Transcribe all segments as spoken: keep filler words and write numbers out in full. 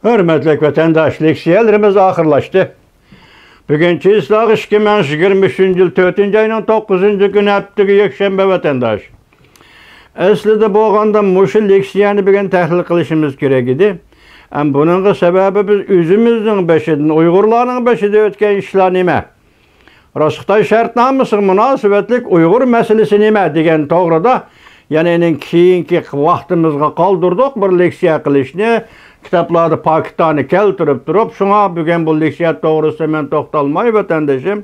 ھۆرمەتلىك ۋەتەنداش، لېكسىيەلىرىمىز ئاخىرلاشتى. بۈگۈن چېسلاغ ئىككى مىڭ يىگىرمە ئۈچىنچى يىل تۆتىنچى ئاينىڭ توققۇزىنچى كۈنى، ھەپتىگە يەكشەنبە، ۋەتەنداش. ئەسلىدە بولغاندا مۇشۇ لېكسىيەنى بۈگۈن تەھلىل قىلىشىمىز كېرەك ئىدى. ئەم بۇنىڭغا سەۋەبى بىز ئۆزىمىزنىڭ بېشىدىن، ئۇيغۇرلارنىڭ بېشىدا ئۆتكەن ئىشلار نېمە؟ راست خىتاي شەرتنامىسىغا مۇناسىۋەتلىك ئۇيغۇر مەسىلىسى نېمە دېگەن توغرىدا يەنە ئېنىڭ كېيىنكى ۋاقتىمىزغا قالدۇردۇق بىر لېكسىيە قىلىشنى. كىتابلاردا پاكىتلارنى كەلتۈرۈپ تۇرۇپ، شۇڭا بۈگۈن بۇ لېكسىيە توغرىسىدا مەن توختالماي، ۋەتەندىشىم.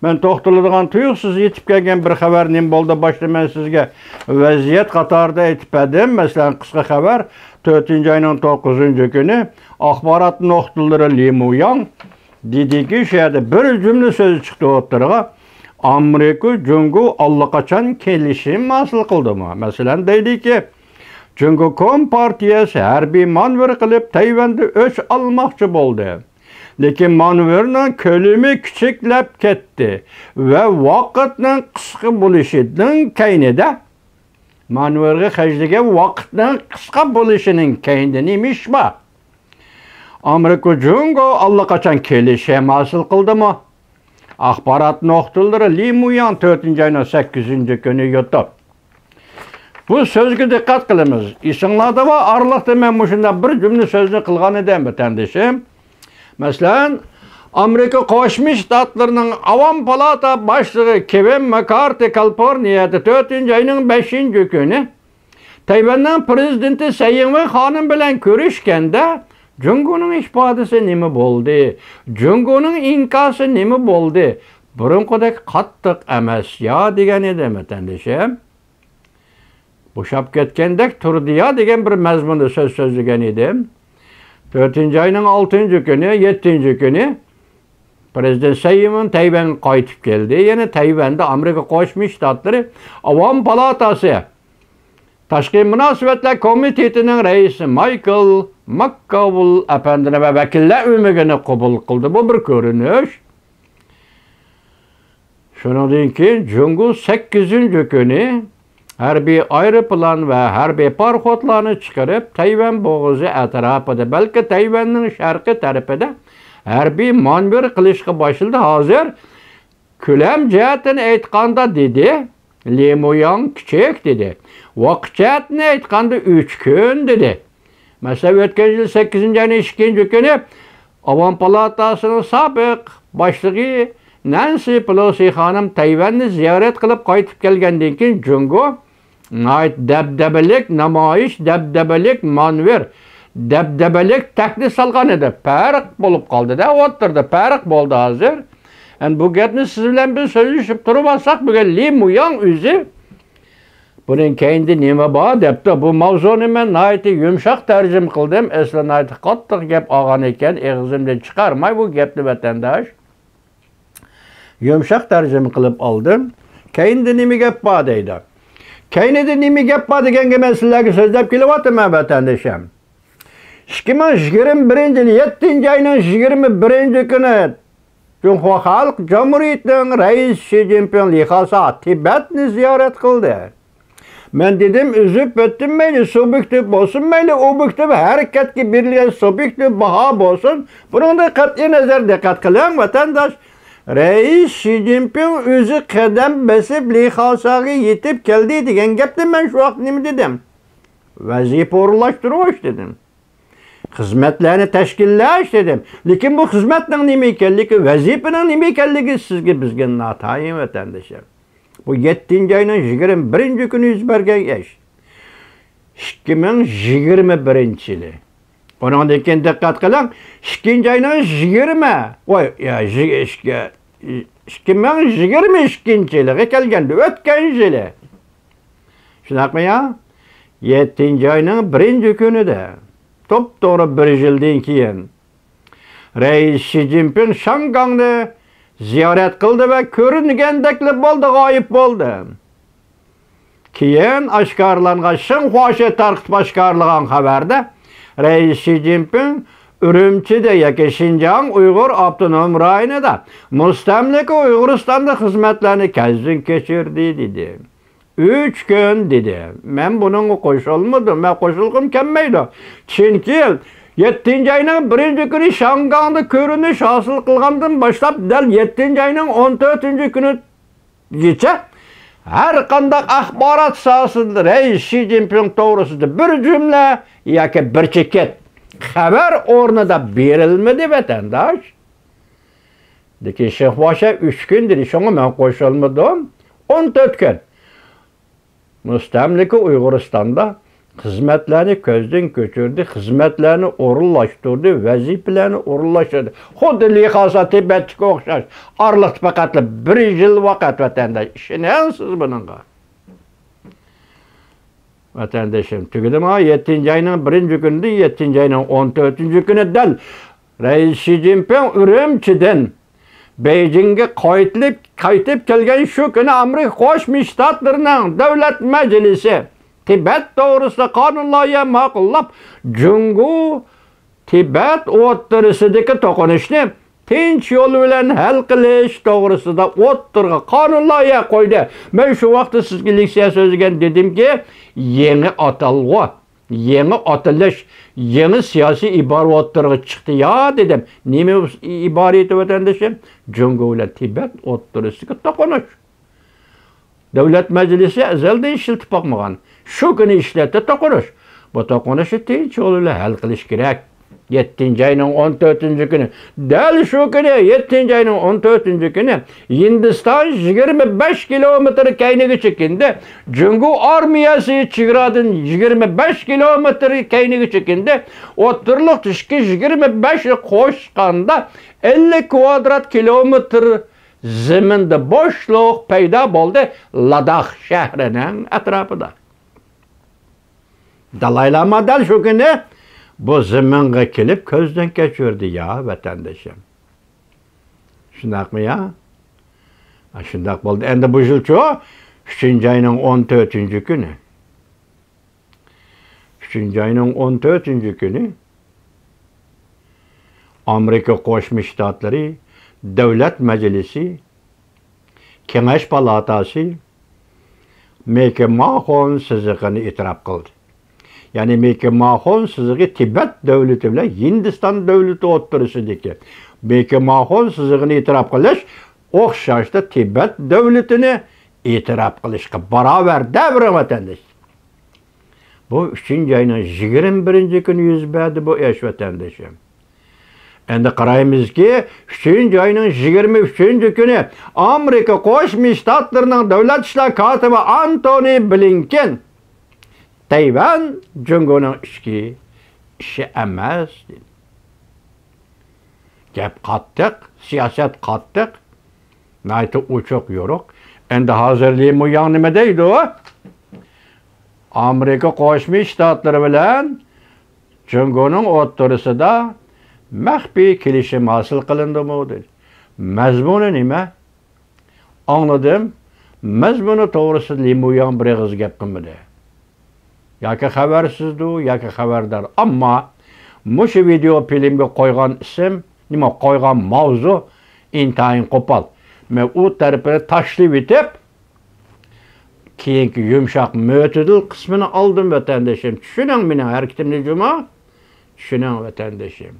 مەن توختىلىدىغان تۇيۇقسىز يېتىپ كەلگەن بىر خەۋەر نېمە بولدى؟ باشتا مەن سىزگە ۋەزىيەت قاتارىدا ئېيتىپ بەردىم. مەسىلەن، قىسقا خەۋەر، تۆتىنچى ئاينىڭ توققۇزىنچى كۈنى ئاخبارات نۇقتىلىرى لى مۇياڭ دېدىكى، شۇ يەردە بىر جۈملە سۆز چىقتى ئوتتۇرىغا، ئامېرىكا جۇڭگو ئاللىقاچان كېلىشىم ھاسىل قىلدىمۇ؟ مەسىلەن، دەيدىكى، جۇڭگو كومپارتىيەسى ھەربىي مانېۋىر قىلىپ، تەيۋەندە ئۆچ ئالماقچى بولدى. لېكىن مانېۋىرنىڭ كۆلىمى كىچىكلەپ كەتتى ۋە ۋاقىتنىڭ قىسقا بولۇشىنىڭ كەينىدە، مانېۋىرغا خەجلىگەن ۋاقىتنىڭ قىسقا بولۇشىنىڭ كەينىدە نېمە ئىش بار؟ ئامېرىكا جۇڭگو ئاللىقاچان كېلىشىم ھاسىل قىلدىمۇ؟ ئاخبارات نۇقتىلىرى لى مۇياڭ تۆتىنچى ئاينىڭ سەككىزىنچى كۈنى يۇتۇپ. بۇ سۆزگە دىققەت قىلىمىز. ئېسىڭلاردا بار، ئارىلىقتا مەن مۇشۇنداق بىر جۈملە سۆزنى قىلغان ئىدىم، ۋەتەندىشىم. مەسىلەن، ئامېرىكا قوشما شتاتلىرىنىڭ ئاۋام پالاتا باشلىقى كېۋىن ماككارتى كالىفورنىيەدە تۆتىنچى ئاينىڭ بەشىنچى كۈنى تەيۋەننىڭ پىرېزىدېنتى سەي ئىڭۋېن خانىم بىلەن كۆرۈشكەندە، جۇڭگونىڭ ئىپادىسى نېمە بولدى؟ جۇڭگونىڭ ئىنكاسى نېمە بولدى؟ بۇرۇنقىدەك قاتتىق ئەمەس يا دېگەن ئىدىم، ۋەتەندىشىم. بوشاپ كەتكەندەك تۇردى يا دېگەن بىر مەزمۇندا سۆز سۆزلىگەن ئىدىم. تۆتىنچى ئاينىڭ ئالتىنچى كۈنى، يەتتىنچى كۈنى پىرېزىدېنت سەي ئىڭۋېن تەيۋەنگە قايتىپ كەلدى. يەنە تەيۋەندە ئامېرىكا قوشما شتاتلىرى ئاۋام پالاتاسى تاشقى مۇناسىۋەتلەر كومىتېتىنىڭ رەئىسى مايكل ماككاۋل ئەپەندىنى ۋە ۋەكىللەر ئۆمىكىنى قوبۇل قىلدى. بۇ بىر كۆرۈنۈش. شۇنىڭدىن كېيىن جۇڭگو سەككىزىنچى كۈنى ھەربىي ئايروپىلان ۋە ھەربىي پاراخوتلارنى چىقىرىپ، تەيۋەن بوغۇزى ئەتراپىدا، بەلكى تەيۋەننىڭ شەرقىي تەرىپىدە ھەربىي مانېۋىر قىلىشقا باشلىدى. ھازىر كۆلەم جەھەتتىن ئېيتقاندا، دېدى، لى مۇياڭ، كىچىك، دېدى. ۋاقىت جەھەتتىن ئېيتقاندا، ئۈچ كۈن، دېدى. مەسىلەن، ئۆتكەن يىل سەككىزىنچى ئاينىڭ ئىككىنچى كۈنى ئاۋام پالاتاسىنىڭ سابىق باشلىقى نەنسى پېلوسى خانىم تەيۋەننى زىيارەت قىلىپ قايتىپ كەلگەندىن كېيىن، جۇڭگو ناھايىتى دەبدەبىلىك نامايىش، دەبدەبىلىك مانېۋىر، دەبدەبىلىك تەھدىت سالغان ئىدى. پەرق بولۇپ قالدى-دە، ئوتتۇرىدا پەرق بولدى ھازىر. ئەمدى بۇ گەپنى سىز بىلەن بىز سۆزلىشىپ تۇرۇۋالساق، بۈگۈن لى مۇياڭ ئۆزى بۇنىڭ كەينىدە نېمە بار دەپتۇ. بۇ ماۋزۇنى مەن ناھايىتى يۇمشاق تەرجىمە قىلدىم. ئەسلى ناھايىتى قاتتىق گەپ ئالغان ئىكەن، ئېغىزىمدىن چىقارماي بۇ گەپنى، ۋەتەنداش. يۇمشاق تەرجىمە قىلىپ ئالدىم. كەينىدە نېمە گەپ بار دەيدۇ. كەينىدە نېمە گەپ بار دېگەنگە مەن سىلەرگە سۆزلەپ كېلىۋاتىمەن، ۋەتەندىشىم. ئىككى مىڭ يىگىرمە بىرىنچى يىل يەتتىنچى ئاينىڭ يىگىرمە بىرىنچى كۈنى جۇڭخۇا خەلق جۇمھۇرىيىتىنىڭ رەئىسى شى جىنپىڭ لىخاسا تىبەتنى زىيارەت قىلدى. مەن دېدىم، ئۈزۈپ ئۆتتۈم مەيلى، سۇبيېكتىپ بولسۇن مەيلى، ئوبيېكتىپ ھەرىكەتكە بېرىلگەن سۇبيېكتىپ باھا بولسۇن. بۇنىڭدىن قەتئىي نەزەر، دىققەت قىلىڭ، ۋەتەنداش. رەئىس شى جىنپىڭ ئۆزى قەدەم بېسىپ لىخاساغا يېتىپ كەلدى دېگەن گەپنى مەن شۇ ۋاقىت نېمە دېدىم؟ ۋەزىپە ئورۇنلاشتۇرۇش دېدىم. خىزمەتلەرنى تەشكىللەش دېدىم. لېكىن بۇ خىزمەتنىڭ نېمە ئىكەنلىكى، ۋەزىپىنىڭ نېمە ئىكەنلىكى سىزگە، بىزگە ناتايىن، ۋەتەندىشىم. بۇ يەتتىنچى ئاينىڭ يىگىرمە بىرىنچى كۈنى يۈز بەرگەن ئىش. ئىككى مىڭ يىگىرمە بىرىنچى يىلى. ئۇنىڭدىن كېيىن دىققەت قىلىڭ، ئىككىنچى ئاينىڭ يىگىرمە، ۋاي، يا، يىگ-، ئىككى، ئىككى مىڭ يىگىرمە ئىككىنچى يىلىغا كەلگەندە، ئۆتكەن يىلى. شۇنداقمۇ يا؟ يەتتىنچى ئاينىڭ بىرىنچى كۈنىدە، توپتوغرا بىر يىلدىن كېيىن، رەئىس شى جىنپىڭ شاڭگاڭنى زىيارەت قىلدى ۋە كۆرۈنگەندەكلا بولدى، غايىب بولدى. كېيىن ئاشكارىلانغان، شىنخۇا شى تارقىتىپ ئاشكارىلىغان خەۋەردە، رەئىس شى جىنپىڭ ئۈرۈمچىدە ياكى شىنجاڭ ئۇيغۇر ئاپتونوم رايونىدا مۇستەملىكە ئۇيغۇرىستاندا خىزمەتلەرنى كەزدىن كەچۈردى، دېدى. ئۈچ كۈن، دېدى. مەن بۇنىڭغا قوشۇلمىدىم، مەن قوشۇلغۇم كەلمەيدۇ. چۈنكى يەتتىنچى ئاينىڭ بىرىنچى كۈنى شياڭگاڭدا كۆرۈنۈش ھاسىل قىلغاندىن باشلاپ، دەل يەتتىنچى ئاينىڭ ئون تۆتىنچى كۈنىگىچە ھەر قانداق ئاخبارات ساھەسىدە رەئىس شى جىنپىڭ توغرىسىدا بىر جۈملە ياكى بىر چېكەت خەۋەر ئورنىدا بېرىلمىدى، ۋەتەنداش. لېكىن شېخ ۋاشە ئۈچ كۈن دېدى، شۇڭا مەن قوشۇلمىدىم. ئون تۆت كۈن. مۇستەملىكە ئۇيغۇرىستاندا خىزمەتلەرنى كۆزدىن كۆچۈردى، خىزمەتلەرنى ئورۇنلاشتۇردى، ۋەزىپىلەرنى ئورۇنلاشتۇردى. خۇددى لى خاسا تىبەتتىكى ئوخشاش. ئارىلىقتا پەقەتلا بىر يىل ۋاقىت، ۋەتەنداش. ئىشىنىڭ سىز بۇنىڭغا. ۋەتەندىشىم، تۈگىدىمۇ؟ يەتتىنچى ئاينىڭ بىرىنچى كۈنىدىن يەتتىنچى ئاينىڭ ئون تۆتىنچى كۈنى دەل رەئىس شى جىنپىڭ ئۈرۈمچىدىن بېيجىڭگە قايتىلىپ، قايتىپ كەلگەن شۇ كۈنى ئامېرىكا قوشما شتاتلىرىنىڭ دۆلەت مەجلىسى تىبەت توغرىسىدا قانۇن لايىھە ماقۇللاپ، جۇڭگو تىبەت ئوتتۇرىسىدىكى توقۇنۇشنى تىنچ يول بىلەن ھەل قىلىش توغرىسىدا ئوتتۇرىغا قانۇن لايىھە قويدى. مەن شۇ ۋاقىتتا سىزگە لېكسىيە سۆزلىگەن دېدىمكى، يېڭى ئاتالغۇ، يېڭى ئاتىلىش، يېڭى سىياسىي ئىبارە ئوتتۇرىغا چىقتى يا دېدىم. نېمە ئىبارىتى، ۋەتەندىشىم؟ جۇڭگو بىلەن تىبەت ئوتتۇرىسىدىكى توقۇنۇش. دۆلەت مەجلىسى ئەزەلدىن ئىشلىتىپ باقمىغان. شۇ كۈنى ئىشلەتتى توقۇنۇش. بۇ توقۇنۇشنى تىنچ يول بىلەن ھەل قىلىش كېرەك. يەتتىنچى ئاينىڭ ئون تۆتىنچى كۈنى، دەل شۇ كۈنى، يەتتىنچى ئاينىڭ ئون تۆتىنچى كۈنى ھىندىستان يىگىرمە بەش كىلومېتىر كەينىگە چېكىندى. جۇڭگو ئارمىيەسى چېگرادىن يىگىرمە بەش كىلومېتىر كەينىگە چېكىندى. ئوتتۇرىلىق ئىككى يىگىرمە بەش قوشقاندا ئەللىك كۋادرات كىلومېتىر زېمىندا بوشلۇق پەيدا بولدى، لاداخ شەھىرىنىڭ ئەتراپىدا. دالاي لاما دەل شۇ كۈنى بۇ زېمىنغا كېلىپ كۆزدىن كەچۈردى يا، ۋەتەندىشىم. شۇنداقمۇ يا؟ ھە، شۇنداق بولدى. ئەمدى بۇ يىلچۇ، ئۈچىنچى ئاينىڭ ئون تۆتىنچى كۈنى. ئۈچىنچى ئاينىڭ ئون تۆتىنچى كۈنى ئامېرىكا قوشما شتاتلىرى دۆلەت مەجلىسى، كېڭەش پالاتاسى مېكماخون سىزىقىنى ئېتىراپ قىلدى. يەنى مېكماخون سىزىقى تىبەت دۆلىتى بىلەن ھىندىستان دۆلىتى ئوتتۇرىسىدىكى مېكماخون سىزىقىنى ئېتىراپ قىلىش ئوخشاشلا تىبەت دۆلىتىنى ئېتىراپ قىلىشقا باراۋەر دەۋرىڭ، ۋەتەنداش. بۇ ئۈچىنچى ئاينىڭ يىگىرمە بىرىنچى كۈنى يۈز بەردى بۇ ئىش، ۋەتەندىشىم. ئەمدى قارايمىزكى، ئۈچىنچى ئاينىڭ يىگىرمە ئۈچىنچى كۈنى ئامېرىكا قوشما شتاتلىرىنىڭ دۆلەت ئىشلار كاتىپى ئانتونى بلىنكېن تەيۋەن جۇڭگونىڭ ئىچكى ئىشى ئەمەس، دېدى. گەپ قاتتىق، سىياسەت قاتتىق، ناھايىتى ئوچۇق يورۇق. ئەمدى ھازىر لى مۇياڭ نېمە دەيدۇ؟ ئامېرىكا قوشما شتاتلىرى بىلەن جۇڭگونىڭ ئوتتۇرىسىدا مەخپىي كېلىشىم ھاسىل قىلىندىمۇ دېدى. مەزمۇنى نېمە؟ ئاڭلىدىم. مەزمۇنى توغرىسىدا لى مۇياڭ بىر ئېغىز گەپ قىلمىدى. ياكى خەۋەرسىزدۇ، ياكى خەۋەردار. ئەمما مۇشۇ ۋىدېئو فىلىمگە قويغان ئىسىم، نېمە، قويغان ماۋزۇ ئىنتايىن قوپال. مەن ئۇ تەرىپىنى تاشلىۋېتىپ، كېيىنكى يۇمشاق مۆتىدىل قىسمىنى ئالدىم، ۋەتەندىشىم. چۈشىنىڭ مېنىڭ ھەرىكىتىمنى جۇمۇ. چۈشىنىڭ، ۋەتەندىشىم.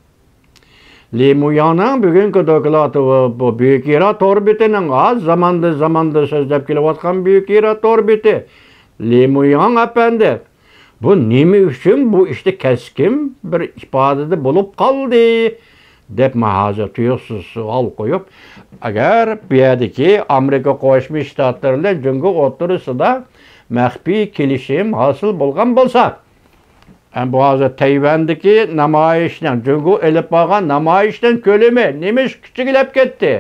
لى مۇياڭنىڭ بۈگۈنكى دوكلاتى بۇ، بۇ بۈيۈك ئىرا تور بېتىنىڭ ھازىر زاماندىن زاماندا سۆزلەپ كېلىۋاتقان بۈيۈك ئىرا تور بېتى. لى مۇياڭ ئەپەندى، بۇ نېمە ئۈچۈن بۇ ئىشتا كەسكىن بىر ئىپادىدە بولۇپ قالدى؟ دەپ مەن ھازىر تۇيۇقسىز سوئال قويۇپ، ئەگەر بۇ يەردىكى ئامېرىكا قوشما شتاتلىرى بىلەن جۇڭگو ئوتتۇرىسىدا مەخپىي كېلىشىم ھاسىل بولغان بولسا، ئەمما بۇ ھازىر تەيۋەندىكى نامايىشنىڭ، جۇڭگو ئېلىپ بارغان نامايىشنىڭ كۆلىمى نېمىشقا كىچىكلەپ كەتتى؟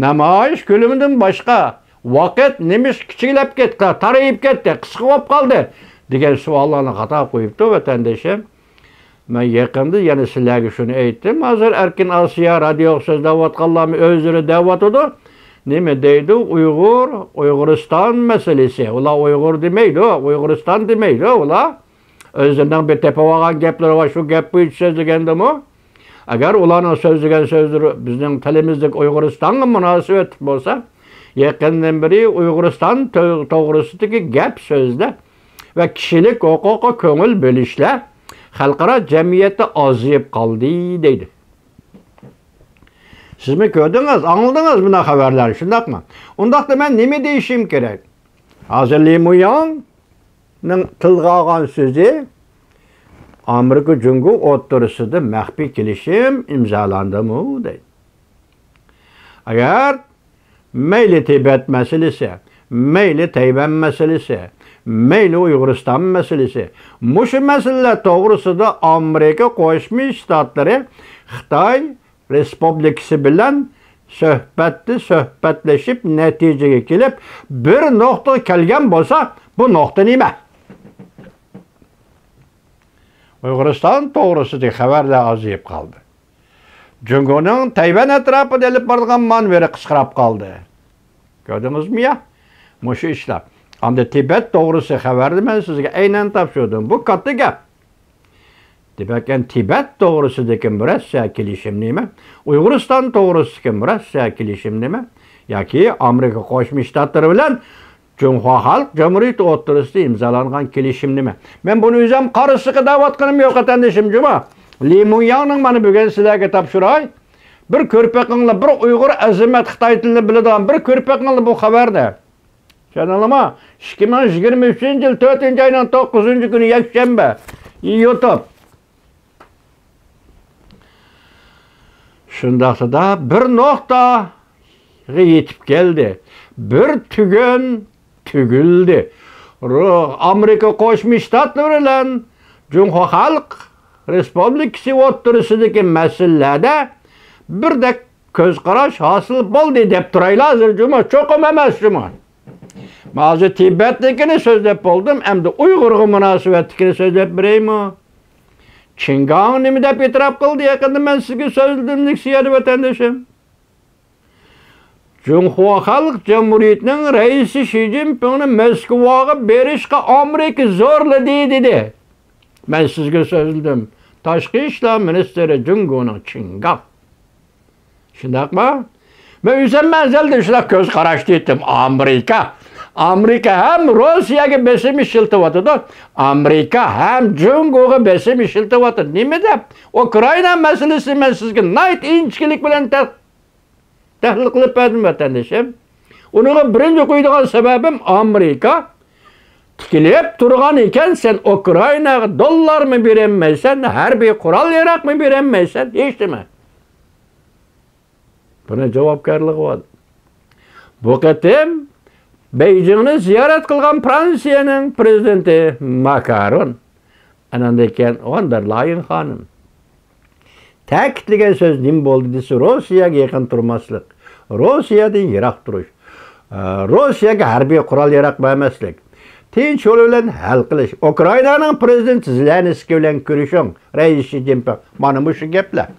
نامايىش كۆلىمىدىن باشقا ۋاقىت نېمىشقا كىچىكلەپ كەتتى، تارىيىپ كەتتى، قىسقا بولۇپ قالدى؟ دېگەن سوئاللارنى خاتا قويۇپتۇ، ۋەتەندىشىم. مەن يېقىندا يەنە سىلەرگە شۇنى ئېيتتىم. ھازىر ئەركىن ئاسىيا رادىيوغا سۆزلەۋاتقانلارمۇ ئۆزلىرى دەۋاتىدۇ. نېمە دەيدۇ؟ ئۇيغۇر، ئۇيغۇرىستان مەسىلىسى. ئۇلار ئۇيغۇر دېمەيدۇ، ئۇيغۇرىستان دېمەيدۇ ئۇلار. ئۆزلىرىنىڭ بىر تېپىۋالغان گەپلىرى بار، شۇ گەپ بويىچە سۆزلىگەندىمۇ. ئەگەر ئۇلارنىڭ سۆزلىگەن سۆزلىرى بىزنىڭ تىلىمىزدىكى ئۇيغۇرىستانغا مۇناسىۋەتلىك بولسا، يېقىندىن بېرى ئۇيغۇرىستان تو-، توغرىسىدىكى گەپ سۆزلەر ۋە كىشىلىك ھوقۇققا كۆڭۈل بۆلۈشلەر خەلقئارا جەمئىيەتتە ئازىيىپ قالدى دەيدۇ. سىزمۇ كۆردىڭىز، ئاڭلىدىڭىز بۇنداق خەۋەرلەرنى، شۇنداقمۇ؟ ئۇنداقتا مەن نېمە دېيىشىم كېرەك؟ ھازىر لى مۇياڭنىڭ تىلغا ئالغان سۆزى، ئامېرىكا جۇڭگو ئوتتۇرىسىدا مەخپىي كېلىشىم ئىمزالاندىمۇ دەيدۇ. ئەگەر مەيلى تىبەت مەسىلىسى، مەيلى تەيۋەن مەسىلىسى، مەيلى ئۇيغۇرىستان مەسىلىسى، مۇشۇ مەسىلىلەر توغرىسىدا ئامېرىكا قوشما شتاتلىرى خىتاي رېسپۇبلىكىسى بىلەن سۆھبەتتە سۆھبەتلىشىپ، نەتىجىگە كېلىپ، بىر نۇقتىغا كەلگەن بولسا، بۇ نۇقتا نېمە؟ ئۇيغۇرىستان توغرىسىدىكى خەۋەرلەر ئازىيىپ قالدى. جۇڭگونىڭ تەيۋەن ئەتراپىدا ئېلىپ بارىدىغان مانېۋىرى قىسقىراپ قالدى. كۆردىڭىزمۇ يا؟ مۇشۇ ئىشلار. ئاندىن تىبەت توغرىسى خەۋەرنى مەن سىزگە ئەينەن تاپشۇردۇم. بۇ كاتتا گەپ. دېمەك، ئەن تىبەت توغرىسىدىكى مۇرەسسە كېلىشىم نېمە؟ ئۇيغۇرىستان توغرىسىدىكى مۇرەسسە كېلىشىم نېمە؟ ياكى ئامېرىكا قوشما شتاتلىرى بىلەن جۇڭخۇا خەلق جۇمھۇرىيىتى ئوتتۇرىسىدا ئىمزالانغان كېلىشىم نېمە؟ مەن بۇنى ئۆزۈم قارىسىغا دەۋاتقىنىم يوق، ۋەتەندىشىم جۇما. لى مۇياڭنىڭ مانا بۈگۈن سىلەرگە تاپشۇراي. بىر كۆرۈپ بېقىڭلار، بىر ئۇيغۇر ئەزىمەت خىتاي تىلىنى بىلىدىغان بىر كۆرۈپ بېقىڭلار بۇ خەۋەرنى. چۈشەندىڭلارمۇ؟ ئىككى مىڭ يىگىرمە ئۈچىنچى يىل تۆتىنچى ئاينىڭ توققۇزىنچى كۈنى يەكشەنبە. يۇتۇپ. شۇنداقتا بىر نۇقتىغا يېتىپ كەلدى. بىر تۈگۈن تۈگۈلدى. رو-، ئامېرىكا قوشما شتاتلىرى بىلەن جۇڭخۇا خەلق رېسپۇبلىكىسى ئوتتۇرىسىدىكى مەسىلىلەردە بىردەك كۆز قاراش ھاسىل بولدى دەپ تۇرايلا ھازىر جۇمۇ. چوقۇم ئەمەس جۇمۇ. مەن ھازىر تىبەتنىڭكىنى سۆزلەپ بولدۇم، ئەمدى ئۇيغۇرغا مۇناسىۋەتلىكىنى سۆزلەپ بېرەيمۇ؟ چىڭگاڭ نېمە دەپ ئېتىراپ قىلدى؟ يېقىندا مەن سىزگە سۆزلىدىم، سىيادى ۋەتەندىشىم. جۇڭخۇا خەلق جۇمھۇرىيىتىنىڭ رەئىسى شى جىنپىڭنى موسكۋاغا بېرىشقا ئامېرىكا زورلىدى، دېدى. مەن سىزگە سۆزلىدىم. تاشقى ئىشلار مىنىستىرى جۇڭگونىڭ چىڭگاڭ. شۇنداقمۇ؟ مەن ئۆزۈم ئەزەلدىن شۇنداق كۆز قاراشتا ئىدىم. ئامېرىكا، ئامېرىكا ھەم روسىيەگە بېسىم ئىشلىتىۋاتىدۇ. ئامېرىكا ھەم جۇڭگوغا بېسىم ئىشلىتىۋاتىدۇ. نېمە دەپ؟ ئۇكرائىنا مەسىلىسىنى مەن سىزگە ناھايىتى ئىنچىكىلىك بىلەن تە-، تەھلىل قىلىپ بەردىم، ۋەتەندىشىم. ئۇنىڭغا بىرىنچى قويىدىغان سەۋەبىم ئامېرىكا تىكىلىپ تۇرغان ئىكەن، سەن ئۇكرائىناغا دوللارمۇ بېرەلمەيسەن، ھەربىي قورال ياراغمۇ بېرەلمەيسەن، ھېچنېمە. بۇنىڭ جاۋابكارلىقى بار. بۇ قېتىم بېيجىڭنى زىيارەت قىلغان فرانسىيەنىڭ پرېزىدېنتى ماكرون، ئاناندىن كېيىن ۋان دېر لايېن خانىم تەكىتلىگەن سۆز نېمە بولدى دېسە، روسىيەگە يېقىن تۇرماسلىق، روسىيەدىن يىراق تۇرۇش، ئە، روسىيەگە ھەربىي قورال ياراق بەرمەسلىك، تىنچ يول بىلەن ھەل قىلىش، ئۇكرائىنانىڭ پرېزىدېنتى زېلېنسكىي بىلەن كۆرۈشۈڭ، رەئىس شى جىنپىڭ، مانا مۇشۇ گەپلەر.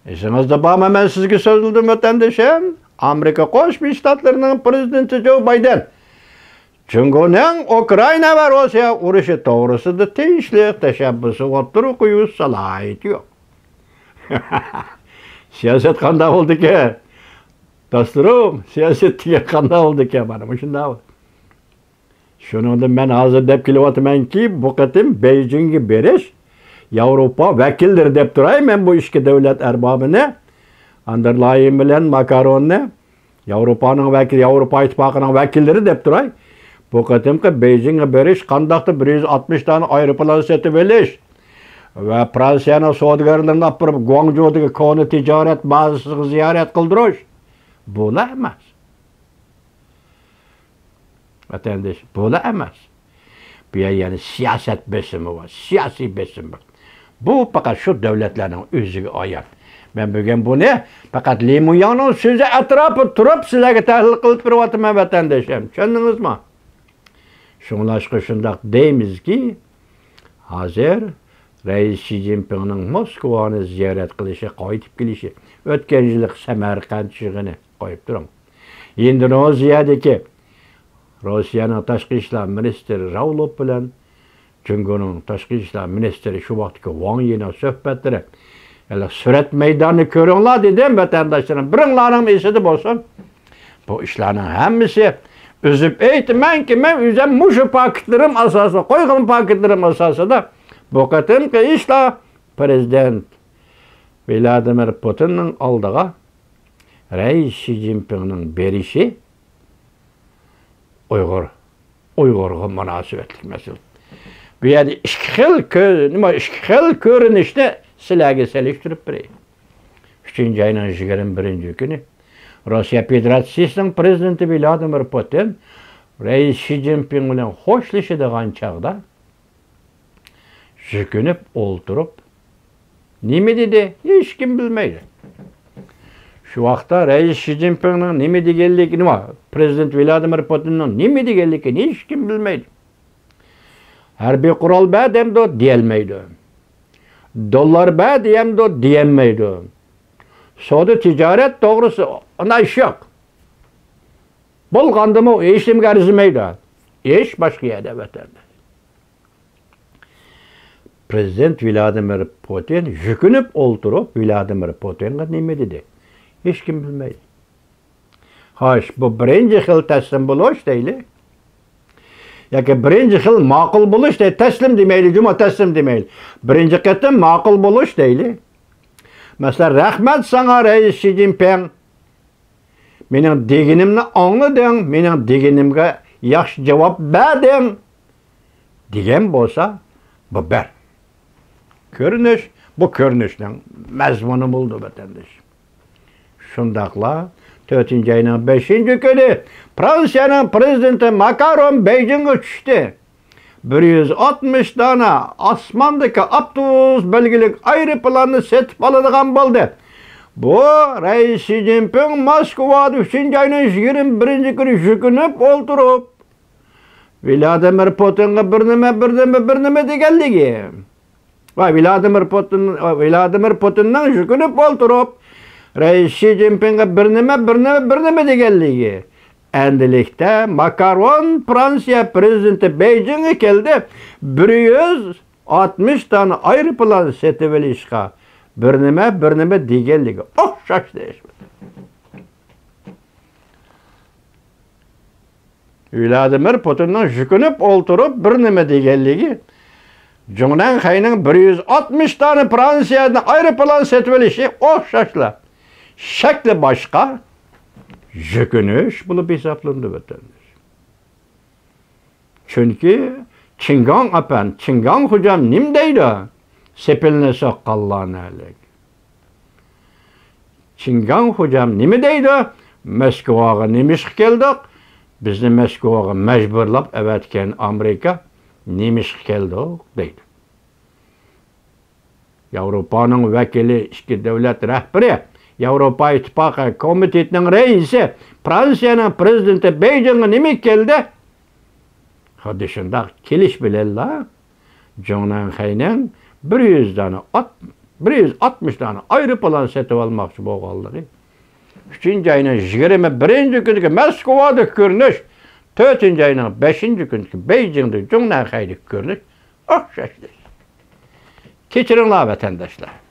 ئېسىڭىزدە بارمۇ، مەن سىزگە سۆزلىدىم، ۋەتەندىشىم؟ ئامېرىكا قوشما شتاتلىرىنىڭ پرېزىدېنتى جو بايدېن جۇڭگونىڭ ئۇكرائىنا ۋە روسىيە ئۇرۇشى توغرىسىدا تىنچلىق تەشەببۇسى ئوتتۇرىغا قويۇش سالاھىيىتى يوق. سىياسەت قانداق بولدىكەن؟ دوستلىرىم، سىياسەت دېگەن قانداق بولدىكەن؟ مانا مۇشۇنداق. شۇنىڭدىن مەن ھازىر دەپ كېلىۋاتىمەنكى، بۇ قېتىم بېيجىڭگە بېرىش، ياۋروپا ۋەكىللىرى دەپ تۇراي، مەن بۇ ئىككى دۆلەت ئەربابىنى، ۋان دېر لايېن بىلەن ماكروننى، ياۋروپانىڭ ۋەكىل-، ياۋروپا ئىتتىپاقىنىڭ ۋەكىللىرى دەپ تۇراي، بۇ قېتىمقى بېيجىڭغا بېرىش قانداقتۇر بىر يۈز ئاتمىش دانە ئايروپىلان سېتىۋېلىش ۋە فرانسىيەنىڭ سودىگەرلىرىنى ئاپىرىپ، گۇاڭجۇدىكى كونا تىجارەت بازىسىغا زىيارەت قىلدۇرۇش، بۇلا ئەمەس. ۋەتەنداش، بۇلا ئەمەس. بۇ يەر يەنە سىياسەت بېسىمى بار، سىياسىي بېسىم بار. بۇ پەقەت شۇ دۆلەتلەرنىڭ ئۆزىگە ئايان. مەن بۈگۈن بۇنى پەقەت لى مۇياڭنىڭ سۆزى ئەتراپىدا تۇرۇپ سىلەرگە تەھلىل قىلىپ بېرىۋاتىمەن، ۋەتەنداشلىرىم. چۈشەندىڭىزمۇ؟ شۇڭلاشقا شۇنداق دەيمىزكى، ھازىر رەئىس شى جىنپىڭنىڭ موسكۋانى زىيارەت قىلىشى، قايتىپ كېلىشى، ئۆتكەن يىللىق سەمەرقەنت يىغىنى قويۇپ تۇرۇڭ. ئىندونېزىيەدىكى روسىيەنىڭ تاشقى ئىشلار مىنىستىرى راۋلوف بىلەن جۇڭگونىڭ تاشقى ئىشلار مىنىستىرى شۇ ۋاقىتتىكى ۋاڭ يىنىڭ سۆھبەتلىرى. ھېلىقى سۈرەت مەيدانىنى كۆرۈڭلار دېدىم، ۋەتەنداشلىرىم. بىرىڭلارنىڭ ئېسىدە بولسۇن. بۇ ئىشلارنىڭ ھەممىسى ئۈزۈپ ئېيتىمەنكى، مەن ئۆزۈم مۇشۇ پاكىتلىرىم ئاساسىدا، قويغان پاكىتلىرىم ئاساسىدا بۇ قېتىمقى ئىشلار پرېزىدېنت ۋلادىمىر پۇتىننىڭ ئالدىغا رەئىس شى جىنپىڭنىڭ بېرىشى ئۇيغۇر، ئۇيغۇرغا مۇناسىۋەتلىك مەسىلە. بۇ يەردە ئىككى خىل كۆ-، نېمە، ئىككى خىل كۆرۈنۈشنى سىلەرگە سېلىشتۇرۇپ بېرەي. ئۈچىنچى ئاينىڭ يىگىرمە بىرىنچى كۈنى روسىيە فېدېراتسىيىسىنىڭ پرېزىدېنتى ۋلادىمىر پۇتىن رەئىس شى جىنپىڭ بىلەن خوشلىشىدىغان چاغدا يۈكۈنۈپ ئولتۇرۇپ، نېمە دېدى؟ ھېچكىم بىلمەيدۇ. شۇ ۋاقىتتا رەئىس شى جىنپىڭنىڭ نېمە دېگەنلىكىنى، ۋە پرېزىدېنت ۋلادىمىر پۇتىننىڭ نېمە دېگەنلىكىنى ھېچكىم بىلمەيدۇ. ھەربىي قورال بەر دەمدۇ؟ دېيەلمەيدۇ. دوللار بەر دېيەمدۇ؟ دېيەلمەيدۇ. سودا تىجارەت توغرىسى ئانا ئىش يوق. بولغاندىمۇ ھېچنېمىگە ئەرزىمەيدۇ. ئىش باشقا يەردە، ۋەتەندە. پرېزىدېنت ۋلادىمىر پۇتىن يۈكۈنۈپ ئولتۇرۇپ، ۋلادىمىر پۇتىنغا نېمە دېدى؟ ھېچكىم بىلمەيدۇ. خوش، بۇ بىرىنچى خىل تەسلىم بولۇش دەيلى. ياكى بىرىنچى خىل ماقۇل بولۇش دەي-، تەسلىم دېمەيلى، جۇمۇ، تەسلىم دېمەيلى. بىرىنچى قېتىم ماقۇل بولۇش دەيلى. مەسىلەن، رەھمەت ساڭا، رەئىس شى جىنپىڭ. مېنىڭ دېگىنىمنى ئاڭلىدىڭ، مېنىڭ دېگىنىمگە ياخشى جاۋاب بەردىڭ، دېگەن بولسا، بۇ بىر كۆرۈنۈش، بۇ كۆرۈنۈشنىڭ مەزمۇنى بولىدۇ، ۋەتەندىشىم. شۇنداقلا تۆتىنچى ئاينىڭ بەشىنچى كۈنى فرانسىيەنىڭ پرېزىدېنتى ماكرون بېيجىڭغا چۈشتى. بىر يۈز ئاتمىش دانە ئاسماندىكى ئاپتوبۇس بەلگىلىك ئايروپىلاننى سېتىپ ئالىدىغان بولدى. بۇ رەئىس شى جىنپىڭ موسكۋادا ئۈچىنچى ئاينىڭ يىگىرمە بىرىنچى كۈنى يۈكۈنۈپ ئولتۇرۇپ، ۋلادىمىر پۇتىنغا بىر نېمە، بىر نېمە، بىر نېمە دېگەنلىكى. ۋە ۋلادىمىر پۇتىن، ۋە ۋلادىمىر پۇتىننىڭ يۈكۈنۈپ ئولتۇرۇپ، رەئىس شى جىنپىڭغا بىر نېمە، بىر نېمە، بىر نېمە دېگەنلىكى. ئەندىلىكتە ماكرون، فرانسىيە پرېزىدېنتى بېيجىڭغا كەلدى. بىر يۈز ئاتمىش دانە ئايروپىلان سېتىۋېلىشقا بىر نېمە، بىر نېمە دېگەنلىكى ئوخشاش دەيمىز. ۋلادىمىر پۇتىننىڭ يۈكۈنۈپ ئولتۇرۇپ بىر نېمە دېگەنلىكى، جۇڭنەن خەينىڭ بىر يۈز ئاتمىش دانە فرانسىيەدىن ئايروپىلان سېتىۋېلىشى ئوخشاشلا شەكلى باشقا يۈكۈنۈش بولۇپ ھېسابلىنىدۇ، ۋەتەنداش. چۈنكى چىڭگاڭ ئەپەندى، چىڭگاڭ خوجام نېمە دەيدۇ؟ سېپىلنى سوققانلار نەلىك. چىڭگاڭ خوجام نېمە دەيدۇ؟ موسكۋاغا نېمىشقا كەلدۇق؟ بىزنى موسكۋاغا مەجبۇرلاپ ئەۋەتكەن ئامېرىكا، نېمىشقا كەلدۇق؟ دەيدۇ. ياۋروپانىڭ ۋەكىلى، ئىككى دۆلەت رەھبىرى، ياۋروپا ئىتتىپاقى كومىتېتىنىڭ رەئىسى، فرانسىيەنىڭ پرېزىدېنتى بېيجىڭغا نېمە كەلدى؟ خۇددى شۇنداق كېلىش بىلەنلا جۇڭنەن خەينىڭ بىر يۈز دانە ئات-، بىر يۈز ئاتمىش دانە ئايروپىلان سېتىۋالماقچى بولغانلىقى، ئۈچىنچى ئاينىڭ يىگىرمە بىرىنچى كۈنىدىكى موسكۋادىكى كۆرۈنۈش، تۆتىنچى ئاينىڭ بەشىنچى كۈنىدىكى بېيجىڭدىكى جۇڭنەن خەيدىكى كۆرۈنۈش ئوخشاش. كەچۈرۈڭلار، ۋەتەنداشلار.